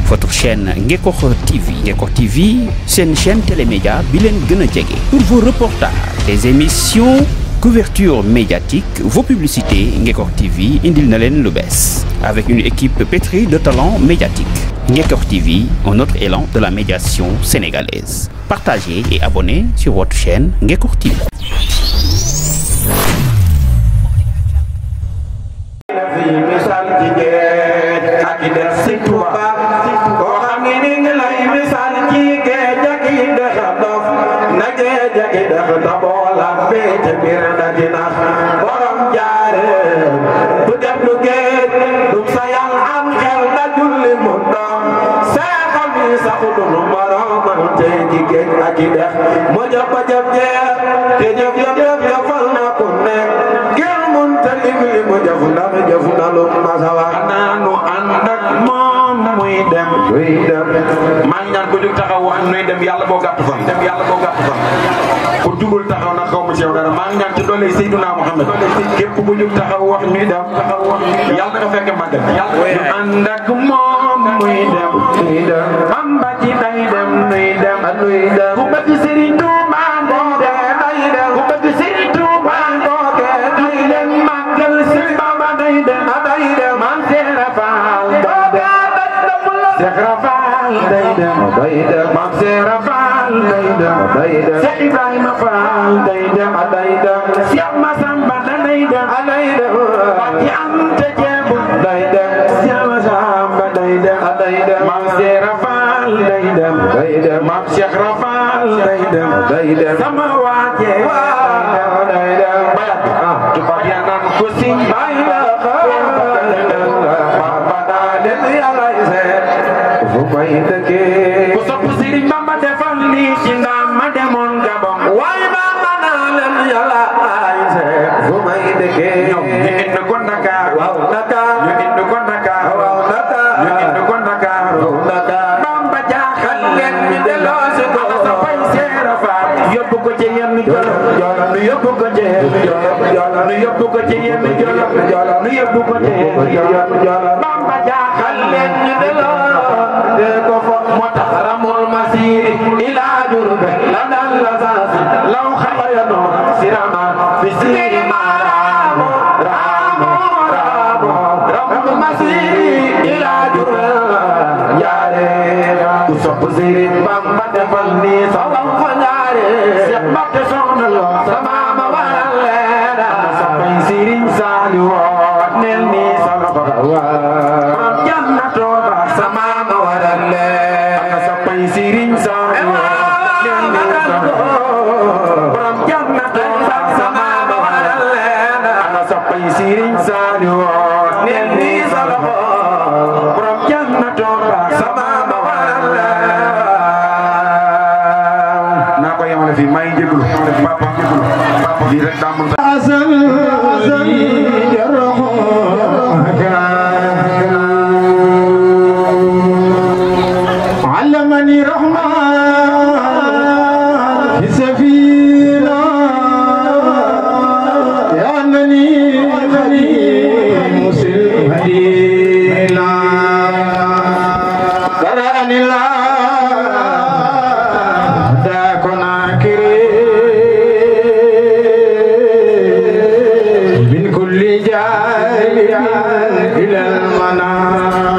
votre chaîne Ngekokh TV. Ngekokh TV, c'est une chaîne télémédia bilen gëna djégé. Pour vos reportages, des émissions, couverture médiatique, vos publicités, Ngekokh TV indil na len lu bess. Avec une équipe pétrie de talents médiatiques. Ngekokh TV, un autre élan de la médiation sénégalaise. Partagez et abonnez sur votre chaîne Ngekokh TV. maa ngi ñaan ko jóg taxaw wax nuy dem yàlla boo gàtt fan ku jugul taxaw na xaw ma ci yow dara maa ngi ñaan ci doole Seydina Muhammad képp ku jóg taxaw wax nuy dem yàlla nga fekke màggal ñu ànd ak moom muy dem Bamba ci day dem nuy dem ku bëgg Serigne Touba day dem ku bëgg Serigne Touba day dem màggal si Bamba day dem man Seera Faal Cheikh Rafal day dem Mam Seera Faal day dem Cheikh Ibrahima Faal day dem Cheikh Massamba day dem Wati Anta Jebu day dem Cheikh Massamba day dem Mam Seera Faal day dem Mam Cheikh Rafal day dem sama waaje day dem tubaab ya naan ko siñ bay la ku sopp Serigne Bamba defal lii ci ndam ma demoon Gabon waaye ba ma naa leen yàlla ay seet fu may dëkkee ñoom ñu indi ko Dakar ñu indi ko Dakar ñu indi ko Dakar Bamba jaaxal leen ñu delloo si ko sa fay Seera Faal yóbbu ko ci yenn jolo nu yóbbu ko ci jolo nu yóbbu ko ci yenn jolo nu yóbbu ko ci jolo Bamba jaaxal leen ñu delloo متحرم المسير إلى جرب لدى اللزاز لو خيرنا سرما في سير ما رام المسير إلى جرب يا ريت كسب سير بام دفلني صلام فناري سبت سون الله تمام ولا سبي سير سالو نلني صلام جنة سمام ولا Siring sang Bram jannat sama bawalan ana sapai siring sang Neni salako Bram jannat sama bawalan Nako yang lebih main jeglu Papa di rek damul asal jarho علمني رحمن في سفينة لأنني خليل مسلم هدينا قرأني الله داكنا كريم من كل جاهل إلى المناكر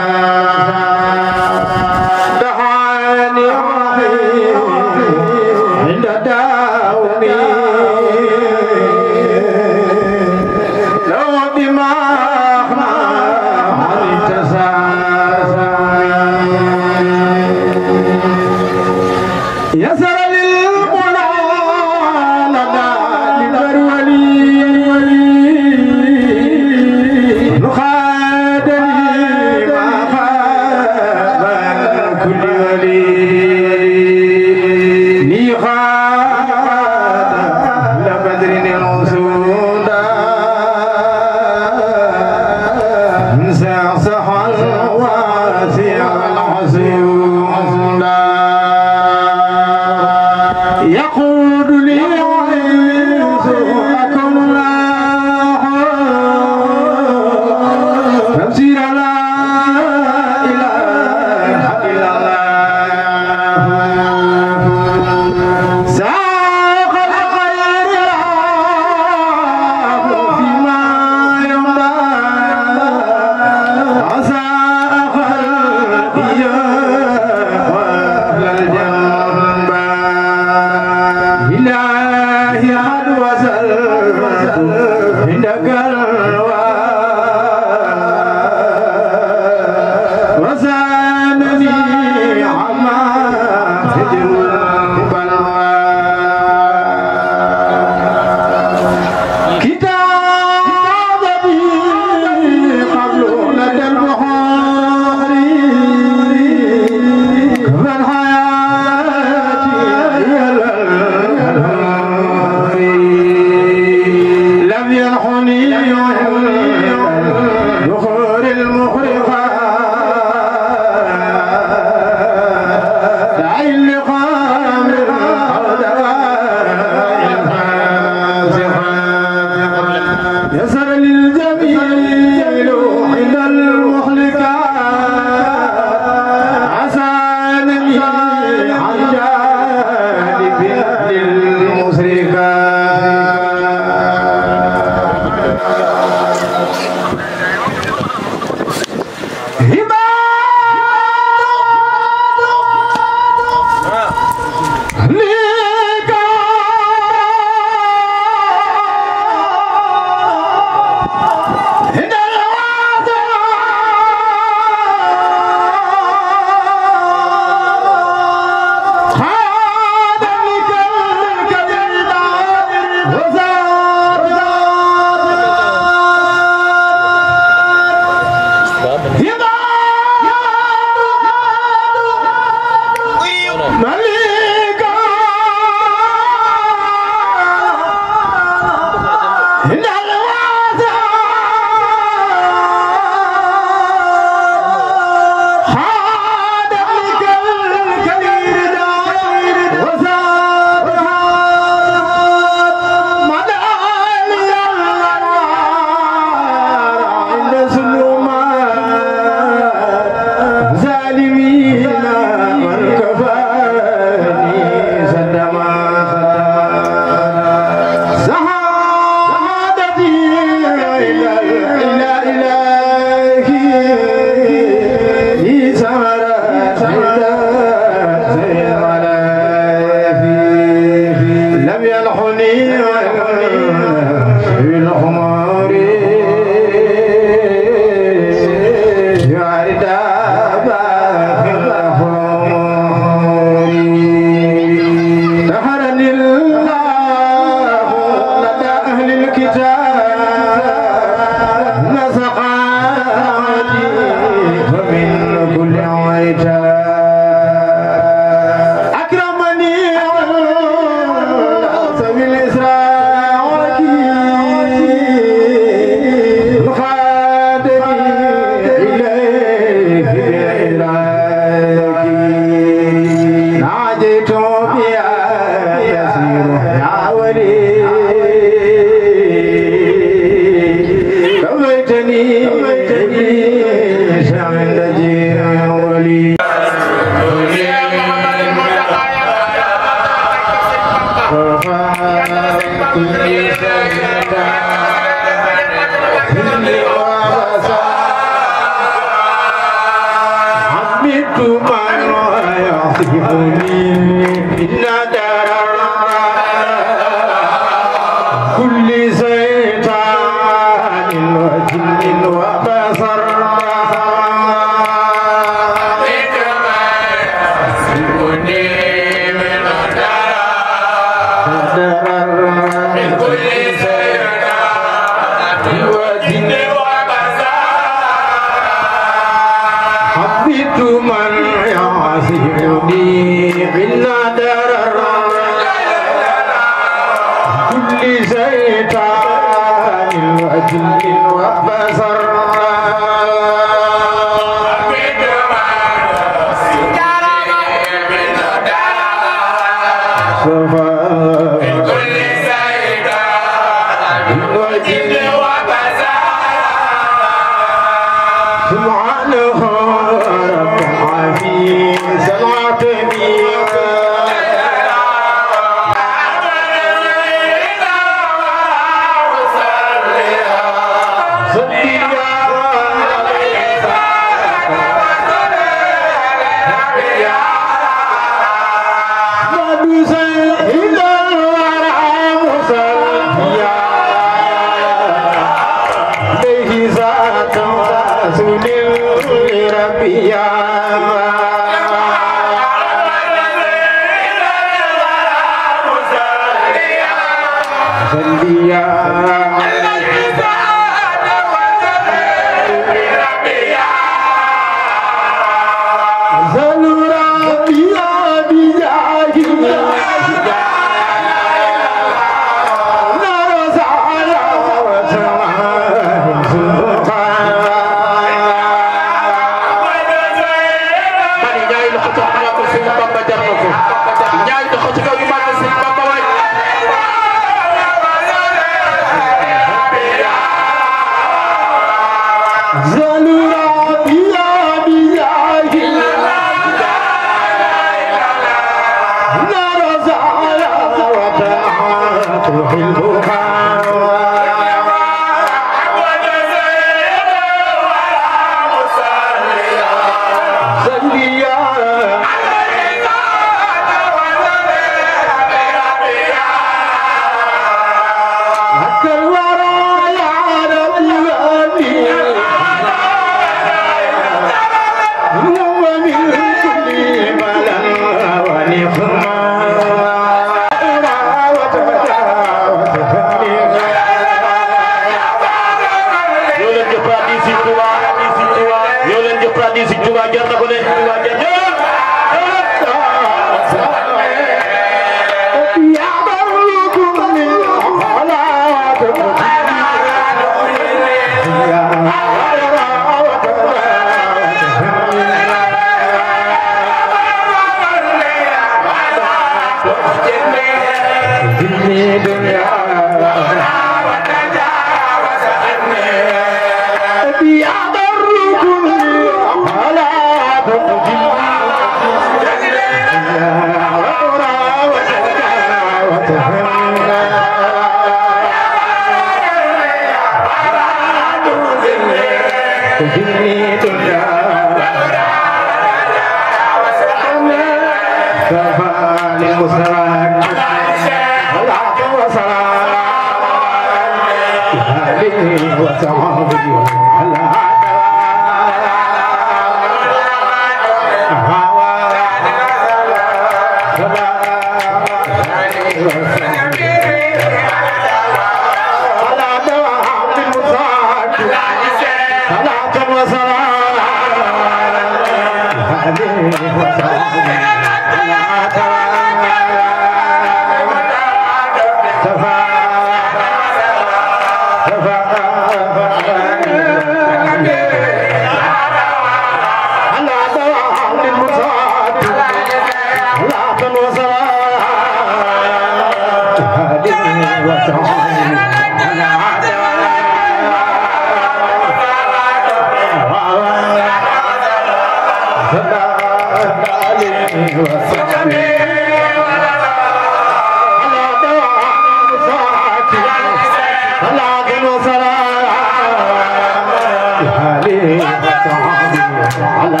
على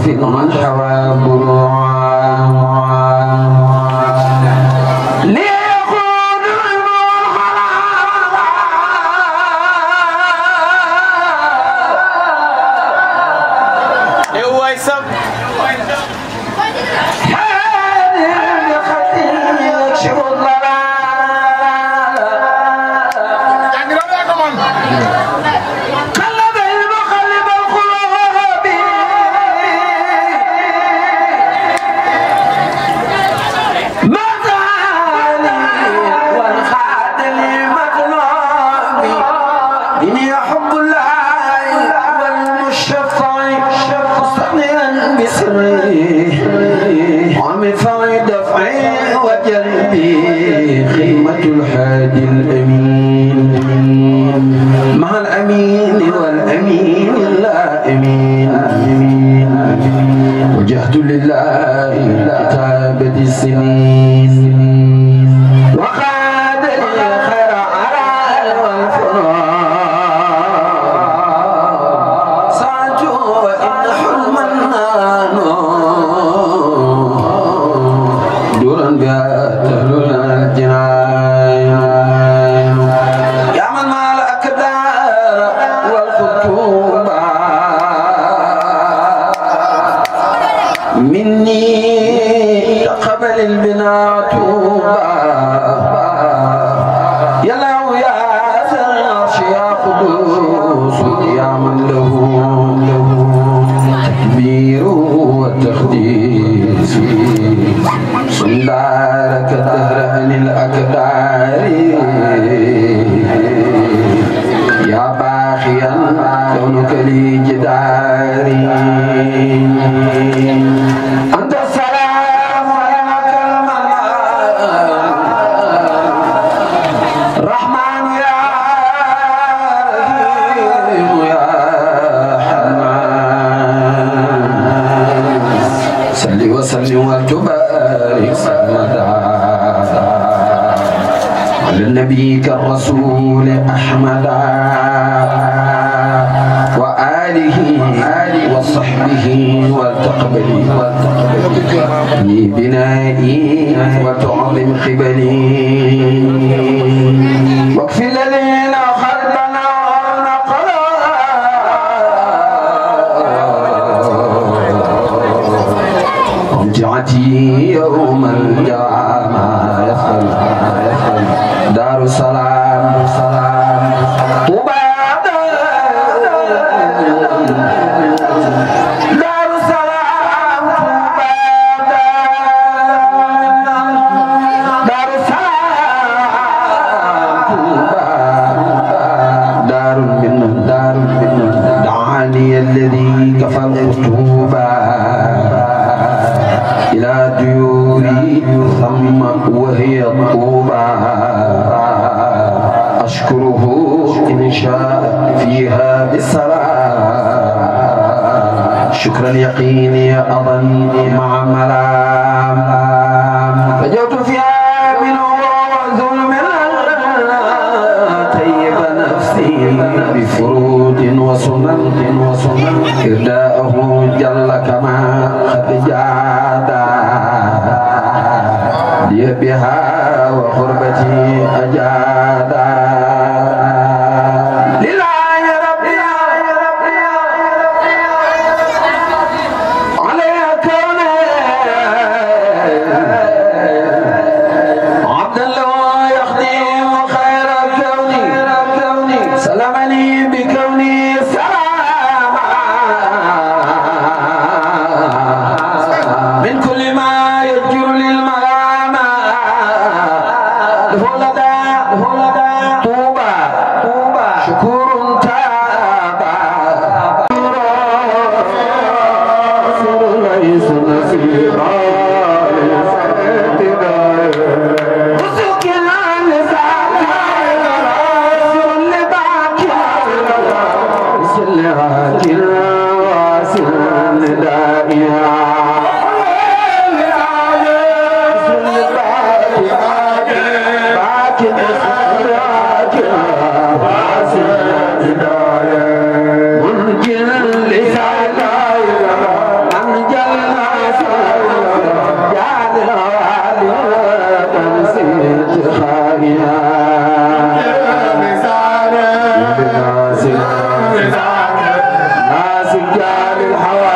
عرف من حوى بروعا ليقود الحادي الأمين مع الأمين والأمين لا أمين وجهت لله كتابة السنين وخاد لي خير عرى والفراق سعجوا وإن حلما دورا بها تهلنا الجنان مني تقبل البناء توبا يا لو يا سرش يا قدوس يا من له تكبير والتقديس صندارك الدهر عن الأكدار يا باخيا كونك لي جداري أنت السلام ولك المنان رحمن يا رحيم يا حنان صل وسلم وتبارك سرمدا على النبي كالرسول أحمد وآله وصحبه والتقبل بنائي وتعظم قبلي واكفي الذين خلفنا ونقلا رجعتي يوم الجامع يفعل دار السلام طوبى الذي كفى الخطوبة إلى ديوري ثم وهي الطوبى أشكره إن شاء فيها بالسلام شكر اليقين يا أظن مع ملام فجوت فيها منه وظلم طيب نفسي بفروض وسنن إرداءه جل كما قد جادا لي بها وغربتي أجادا لله ربي علي كوني عبدا له يخدم خير كوني سلمني بكوني من كل ما يجر للملامة هولدا طوبى شكور تابا ليس نسيرا وسوك الانسان سلعات واسل دائما La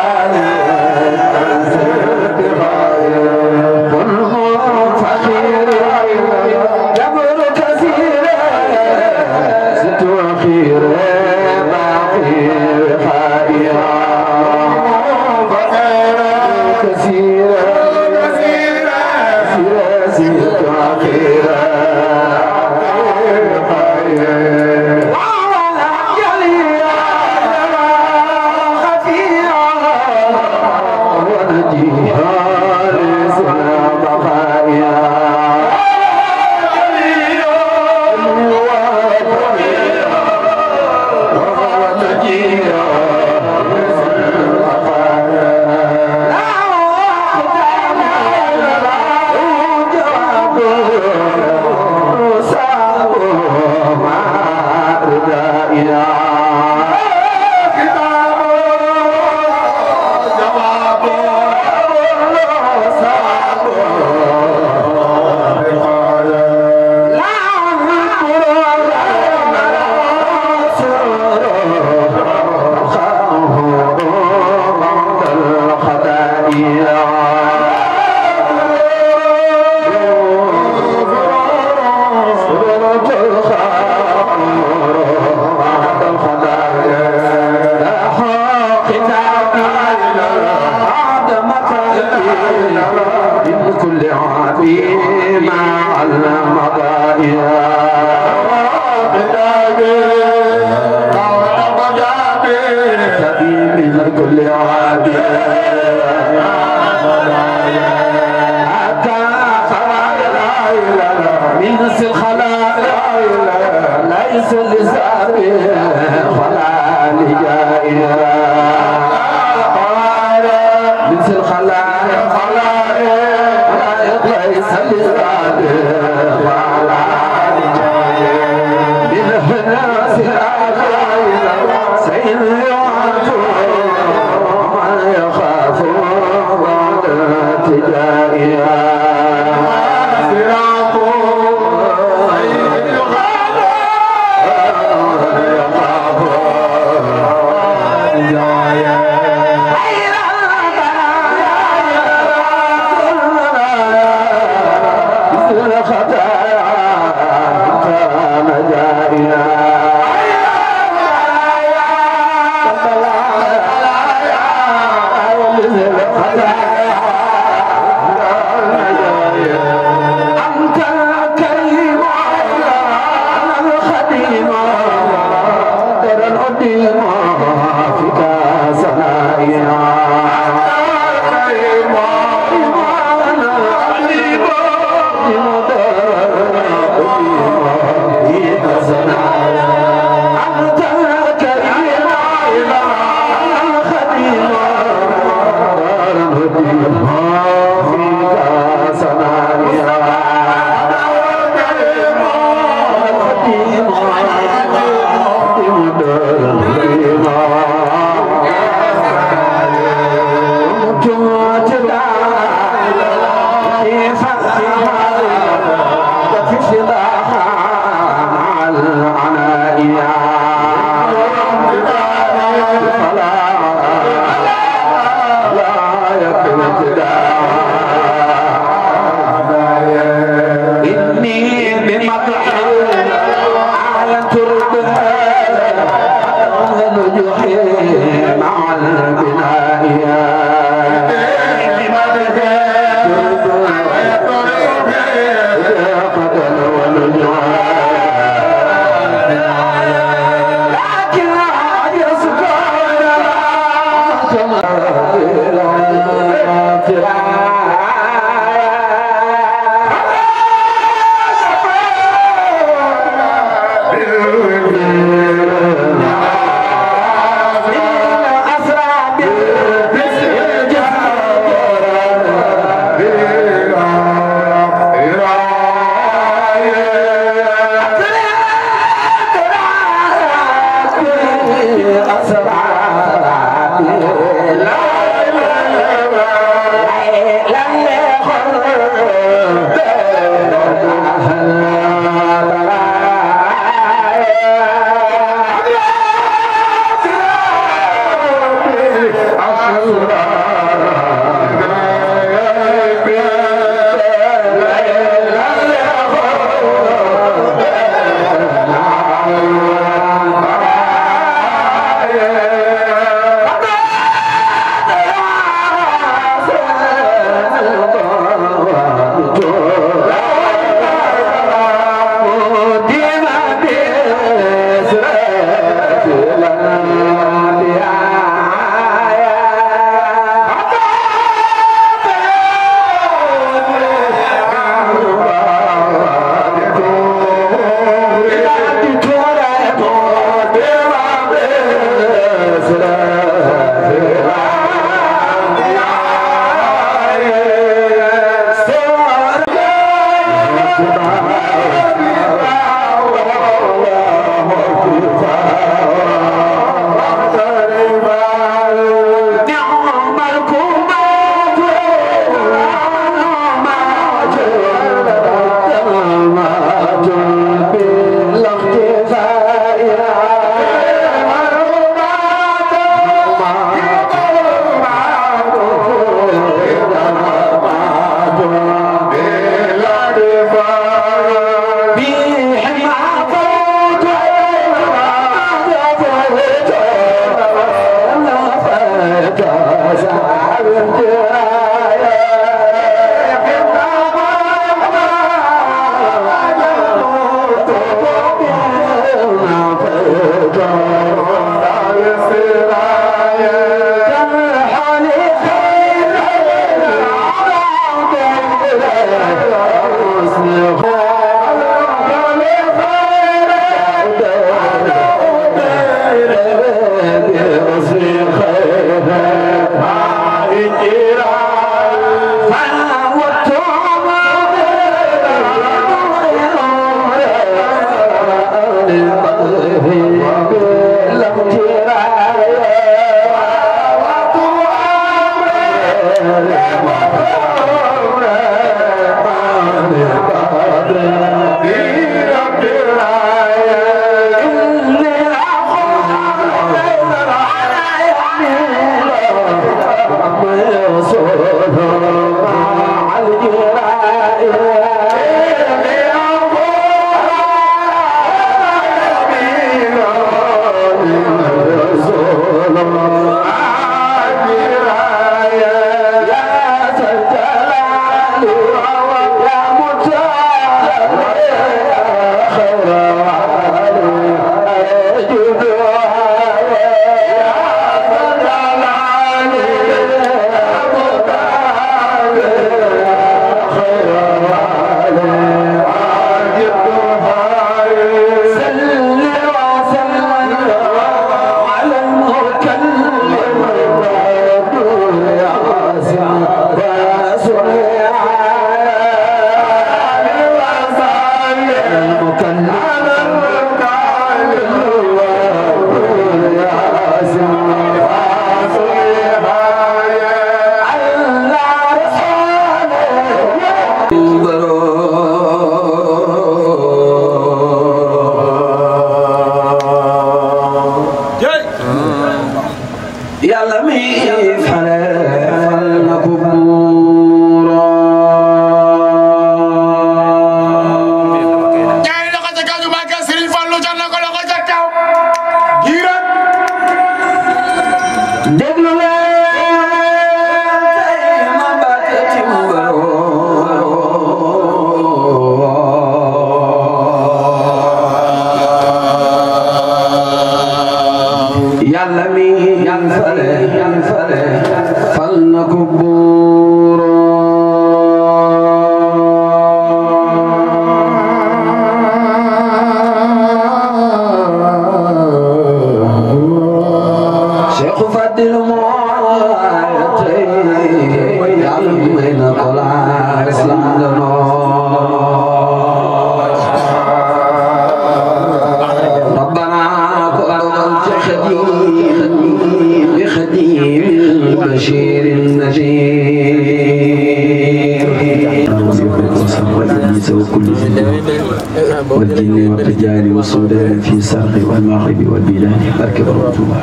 والجن والرجال والسودان في الشرق والمغرب والبلاد barke borom Tuuba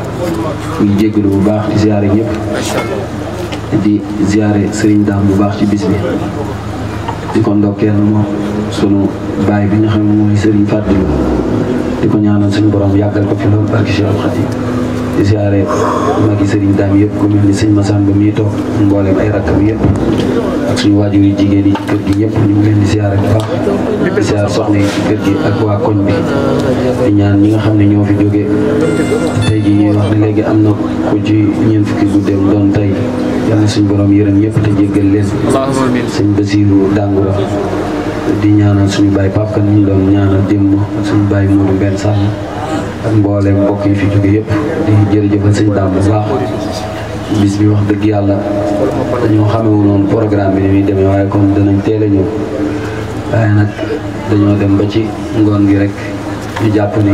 ñu jégalu bu baax di ziare ñëpp di ziare Serigne Dame bu baax ci bis bi di ko ndokkeel moom sunu baay bi nga xam ne mooy Serigne Fadilou di ko ñaanal suñu borom yàggal ko fi loolu barke Cheikh Khadim di ziare magi Serigne Dame yëpp ku mel ni sëñ Massamba mii toog mboolem ay rakkam yëpp ak suñu waajur yi jigéen yi ci kër gi ñëpp ñu ngi leen di ziare bu baax di ziare soxna yi ci kër gi ak waa koñ bi di ñaan ñi nga xam ne ñoo fi jógee tey jii ñuy wax ne léegi am na ku ci ñeent fukki guddeem doon tey yal na suñu borom yërëm ñëpp te jéggal leen sëñ Basiru Dangura di ñaanal suñu baay Pape Kane ñu doon ñaanal démb suñu baay Modou Benn Sall ak mbooleem mbokk yi fi jóge yëpp di jërëjëfal sëñ Dame bu baax bis bi wax dëgg yàlla dañoo xamewu noonu programme bi ni muy demee waaye kon danañ teel a ñëw waaye nag dañoo dem ba ci ngoon gi rek ñu jàpp ni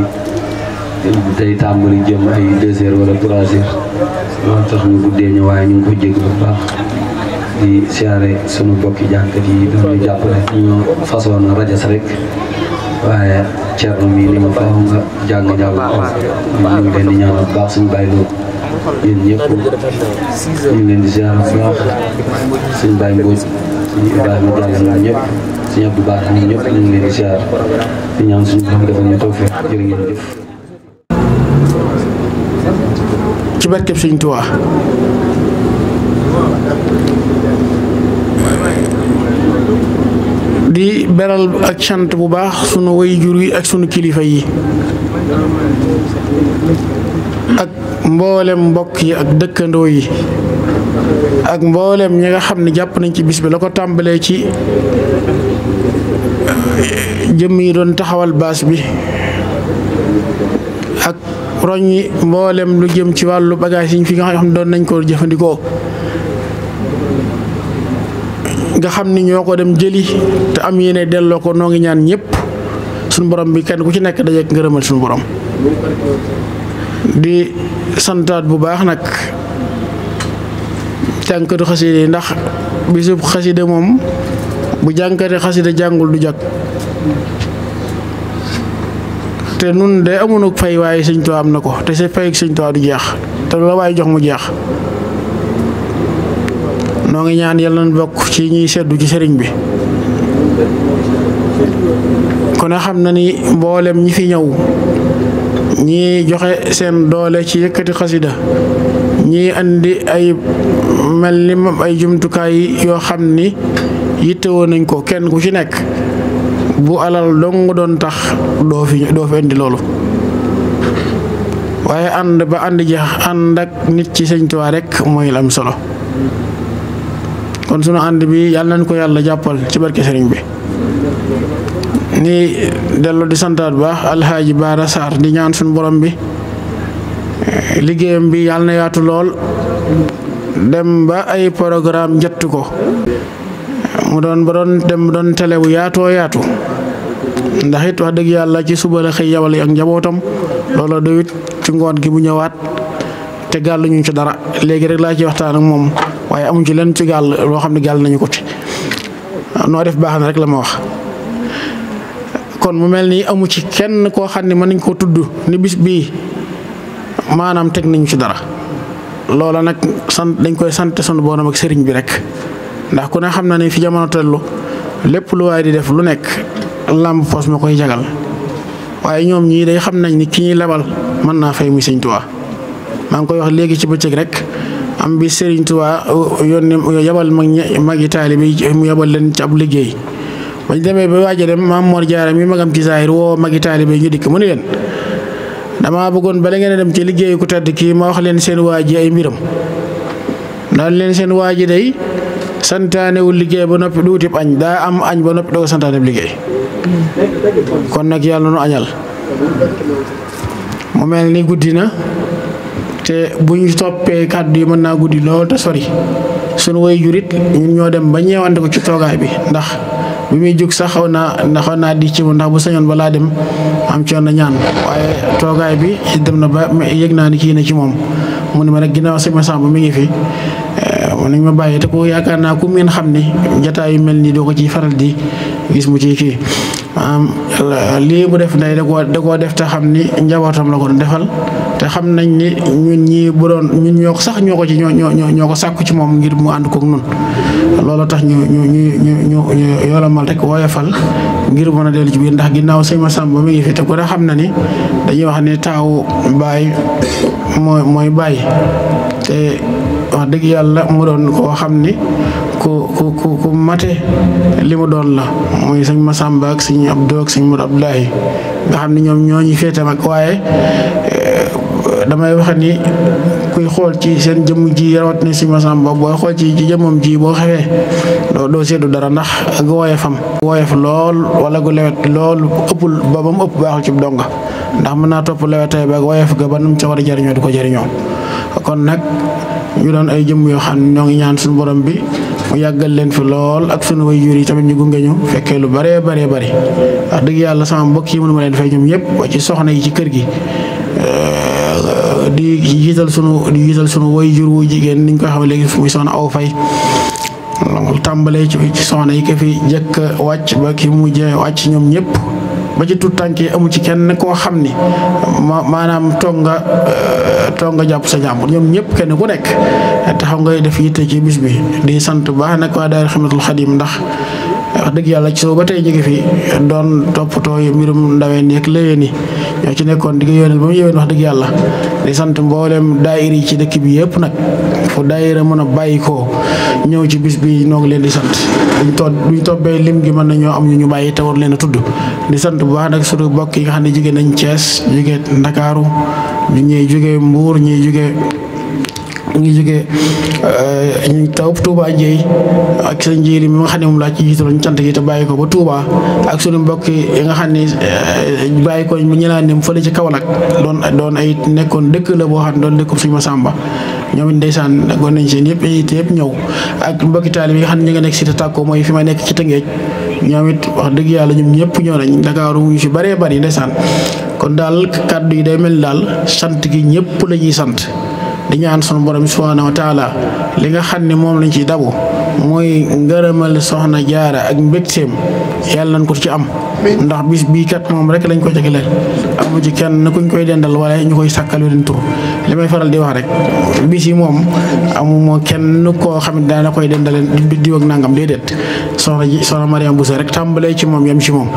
tey tàmbali jëm ay 2 heures wala 3 heures loolu tax ñu guddee ñu waaye ñu ngi ko jégg bu baax di siyaare sunu bokki jànkat yi doon ñu jàppale ñoo façon rajas rek waaye Thierno mi ni ma faaw nga jàng ko ñu ngi leen di ñaanal bu baax suñu bàyyi loolu yéen ñëpp ñu ngi leen di ziar bu baax suñu bàyyi Mbodj suñu Ibrahima Diallo ñoom ñëpp suñu Abdou Baax ñun ñëpp ñu ngi leen di ziar di ñaan suñu borom defal ñu tawfeex jërë ngeen jëf. ci barkeb Sëñ Tuubaa di beral ak cant bu baax sunu waajur yi ak sunu kilifa yi ak mboolem mbokk yi ak dëkkandoo yi ak mboolem ñi nga xam ne jàpp nañ ci bis bi la ko tàmbalee ci jëmm yi doon taxawal baas bi ak roññi mboolem lu jëm ci wàllu bagage yi fi nga xam ne doon nañ ko jëfandikoo nga xam ni ñoo ko dem jëli te am yéene delloo ko noo ngi ñaan ñëpp suñu borom bi kenn ku ci nekk dajeek ngërëmal suñu borom di santaat bu baax nag jànkatu xasida yi ndax bisub xasida moom bu jànkate xasida jàngul du jag te nun de amuñu fay waaye Sëñ Tuubaa am na ko te sa fay Sëñ Tuubaa du jeex te la waaye jox mu jeex noo ngi ñaan yàlla na bokk ci ñuy seddu ci sëriñ bi kon xam na ni mboolem ñi fi ñëw ñii joxe seen doole ci yëkkati xasida ñii andi ay mel ni ay jumtukaay yoo xam ni yittewoo nañ ko kenn ku ci nekk bu alal dong doon tax doo fi indi loolu waaye ànd ba ànd jeex ànd ak nit ci Sëñ Tuubaa rek mooy la am solo kon sunu ànd bi yàlla nañ ko yàlla jàppal ci barke sëriñ bi ni dellu di santaat bu baax Alxaaji Baara Sarr di ñaan suñu borom bi liggéeyam bi yàlla na yaatu lool dem ba ay programme njëtt ko mu doon ba doon dem doon télé bu yaatoo yaatu ndax it wax dëgg yàlla ci suba la xëy yabal ak njabootam loola doyut ci ngoon gi bu ñëwaat te gàll ñu ci dara léegi rek laa ci waxtaan ak moom waaye amuñ ci leen ci gàll loo xam ne gàll nañu ko ci noo def baax na rek la ma wax kon mu mel ni amu ci kenn koo xam ne mën nañ koo tudd ni bis bii maanaam teg nañu ci dara loola nag sant dañ koy sant sunu borom ak sëriñ bi rek ndax ku ne xam na ne fi jamono tellu lépp lu waay di def lu nekk làmb pos ma koy jagal waaye ñoom ñii day xam nañ ni ki ñuy lebal mën naa fay muy Sëñ Tuubaa maa ngi koy wax léegi ci bëccëg rek am bi Sëriñ Tuubaa yónni yabal magi taalibe yi mu yabal leen ci ab liggéey bañ demee ba waaj a dem Maam Mor Jaara mi magam ci saahir woo magi taalibe yi ñu dikk mu ni leen dama bëggoon bala ngeen a dem ci liggéeyu ku tedd kii ma wax leen seen waa ji ay mbiram daal leen seen waa ji day santaanewul liggéey ba noppi du wutib añ daa am añ ba noppi doo ko santaaneb liggéey kon nag yàlla nu añal mu mel ni guddi na te bu ñu toppee kàddu yi mën naa guddi lool te sori sunu way jurit ñun ñoo dem ba ñeewante ko ci toogaay bi ndax bi muy jóg sax xaw naa di ci mu ndax bu sañoon balaa dem am ci yoon na ñaan waaye toogaay bi dem na ba yëg naa ni kii na ci moom mu ne ma rek ginnaaw sama sàmm mi ngi fi nañ ma bàyyi te ko yaakaar naa ku meen xam ni jataay yu mel nii doo ko ci faral di gis mu ci kii lii mu def ndey da koo def te xam ni njabootam la ko defal te xam nañ ni ñun ñii bu doon ñun ñoo ko sax ñoo ko sàkku ci moom ngir mu ànd koog nun loolu tax ñu yolamal rek woyofal ngir mën a dellu ci biir ndax ginnaaw sëñ Massamba mi ngi fi te ku ne xam na ni dañuy wax ni taawu baay mooy baay te wax dëgg yàlla mu doon koo xam ni ku mate li mu doon la muy sëñ Massamba ak sëñ Abdou ak sëñ Modou Abdoulaye nga xam ni ñoom ñoo ñu féete mag waaye damay wax ni kuy xool ci seen jëmm ji rawat ni sëñ Massamba booy xool ci jëmmam ji boo xewee doo seddu dara ndax ak woyof lool wala gu lewet lool ëppul ba mu ëpp baaxul ci donga ndax mën naa topp lewetay ba ak woyof ga ba nu mu ca war a jëriñoo di ko jëriñoo kon nag ñu doon ay jëmm yoo xam ne ñoo ngi ñaan suñu borom bi mu yàggal leen fi lool ak sunu waajur yi tamit ñu gunge ñu fekkee lu bëree bari wax dëgg yàlla sama mbokk yi mënu ma leen fay ñoom ñëpp wa ci soxna yi ci kër gi di jiital sunu waajur wu jigéen niñ koy xam léegi muy soxna aw fay tàmbalee ci soxna yi ko fi jëkk wàcc ba ki mujjee wàcc ñoom ñëpp ba ci tuut tànk yi amu ci kenn koo xam ni maanaam toog nga jàpp sa jàmbur ñoom ñëpp kenn ku nekk taxaw ngay def yitte ci bis bi di sant baax nag waa daayira Xidmatul Xadim ndax wax dëgg yàlla ci soo ba tey ñu ngi fi doon toppatoo mbirum ndaween yeeg léwéen yi ñoo ci nekkoon di ko yónneel ba mu yéwén wax dëgg yàlla di sant mboolem daayira yi ci dëkk bi yëpp nag fu daayira mën a bàyyi ko ñëw ci bis bi noo ngi leen di sant duñ toppee lim gi mën nañoo am ñu bàyyi te war leen a tudd di sant bu baax nag suñu mbokk yi nga xam ne jóge nañ Thiès jóge Ndakaaru ñuy jóge Mbuur ñuy jóge ñu taw Touba Ndiaye ak sa njiili mi nga xam ne moom laa ci jiitaloon cant gi te bàyyi ko ba Touba ak suñu mbokk yi nga xam ne bàyyi ko ñu naan dem fële ci Kaolack doon ay nekkoon dëkk la boo xam ne doon dëkk sëñ Massamba ñoom it ndeysaan gon nañ seen yëpp ñëw ak mbokki taalibe yi nga xam ne ñu nga nekk si Tàkko mooy fi ma nekk ci Tëngéej ñoom it wax dëgg yàlla ñoom ñëpp ñëw nañ Dakar ñu si bëree bëri ndeysaan kon daal kàddu yi day mel ni daal sant gi ñëpp la ñuy sant di ñaan sunu borom subhanahu wa taala li nga xam ne moom lañ ci dabu mooy ngërëmal soxna jaara ak mbégteem yàlla nañ ko ci am ndax bis bii kat moom rek lañ ko jagleel amu ci kenn kuñ koy dendal wala ñu koy sàkkal leen tur li may faral di wax rek bis yi moom amu moo kenn koo xam ne daana koy dendaleen diw ak nangam déedéet soxna Mariam Bousso rek tàmbalee ci moom yam ci moom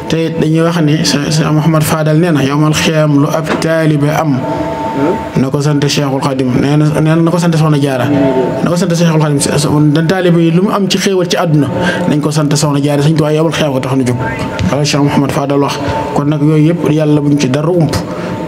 te dañuy wax ni sa Mouhamad Fadal nee na yowmal xiyaam lu ab taalibe am na ko sant Cheikhul Khadim nee na ko sant soxna jaara na ko sant Cheikhul Khadim da taalibe yi lu mu am ci xéewal ci àdduna nañ ko sant soxna jaara suñ ko waaye yowal xeew ko tax na jóg wala Cheikh Mouhamad Fadal wax kon nag yooyu yëpp yàlla buñ ci dara ump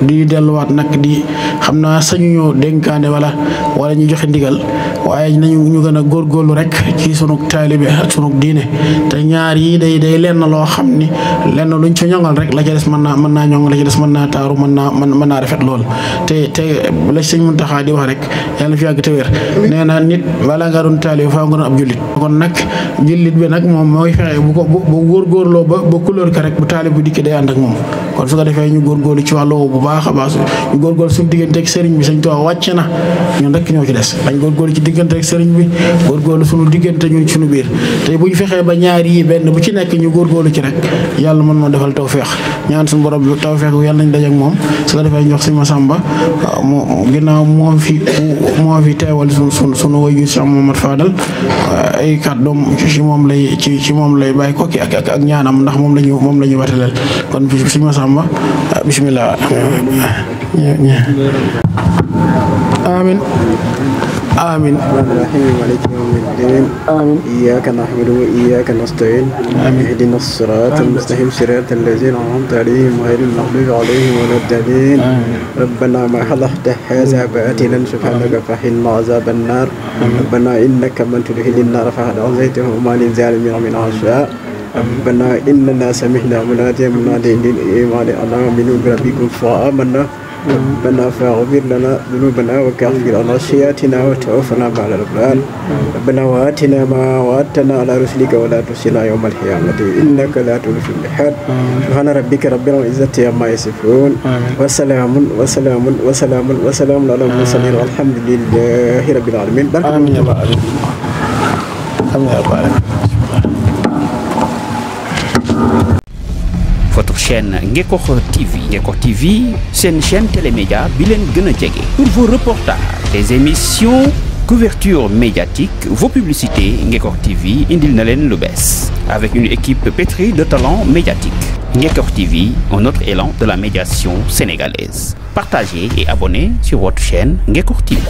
di delluwaat nag di xam naa sañu ñoo dénkaane wala ñu joxe ndigal waaye ñu gën a góorgóorlu rek ci sunu taalibe ak sunu diine te ñaar yi day lenn loo xam ni lenn luñ ci ñongal rek la ca des mën naa ñongal la ca des mën naa taaru mën naa rafet lool te la Sëñ Muntaxa di wax rek yàlla fi yàgg te wér nee na nit bala nga doon taalibe faaw nga doon ab jullit kon nag jullit bi nag moom mooy fexe bu góorgóorloo ba couleur ka rek bu taalibe bu dikkee day ànd ak moom kon su ko defee ñu góorgóorlu ci wàllu bu baax a baax ñu góorgóorlu suñu diggante ak sëriñ bi Sëñ Tuubaa wàcc na ñun rek ñoo ci des dañ góorgóorlu ci diggante ak sëriñ bi góorgóorlu suñu diggante ñun suñu biir te bu ñu fexee ba ñaar yi benn bu ci nekk ñu góorgóorlu ci rek yàlla mën noo defal tawfeex ñaan suñu borom bi tawfeex yàlla nañ daje ak moom su ko defee ñu jox Sëñ Massamba ginnaaw moo fi teewal suñu wayu Cheikh Mouhamad Fadal ay kàddoom ci moom lay bàyyi ko ak ñaanam ndax moom la ñu wataleel kon Sëñ Massamba bismillah amin آمين الرحيم مالك يوم الدين آمين إياك نعبد وإياك نستعين آمين اهدنا الصراط المستقيم صراط الذين أنعمت عليهم غير المغضوب عليهم ولا الضالين ربنا ما خلقت هذا باطلا سبحانك فقنا عذاب النار ربنا إنك من تدخل النار فقد عصيته وما للظالمين من أنصار ربنا إننا سمعنا مناديا مناديا للإيمان أن آمنوا بربكم فآمنا ربنا فاغفر لنا ذنوبنا وكفر عنا سيئاتنا وتوفنا مع الأبرار ربنا وآتنا ما وعدتنا على رسلك ولا تخزنا يوم القيامة إنك لا تخلف الميعاد سبحان ربك رب العزة عما يصفون وسلام على المرسلين والحمد لله رب العالمين. آمين يا رب العالمين. آمين يا رب العالمين. votre chaîne Ngekokh TV. Ngekokh TV, c'est une chaîne télémédia bilen gëna djégé. Pour vos reportages, des émissions, couverture médiatique, vos publicités, Ngekokh TV indil na len lu bess. Avec une équipe pétrie de talents médiatiques. Ngekokh TV, un autre élan de la médiation sénégalaise. Partagez et abonnez sur votre chaîne Ngekokh TV.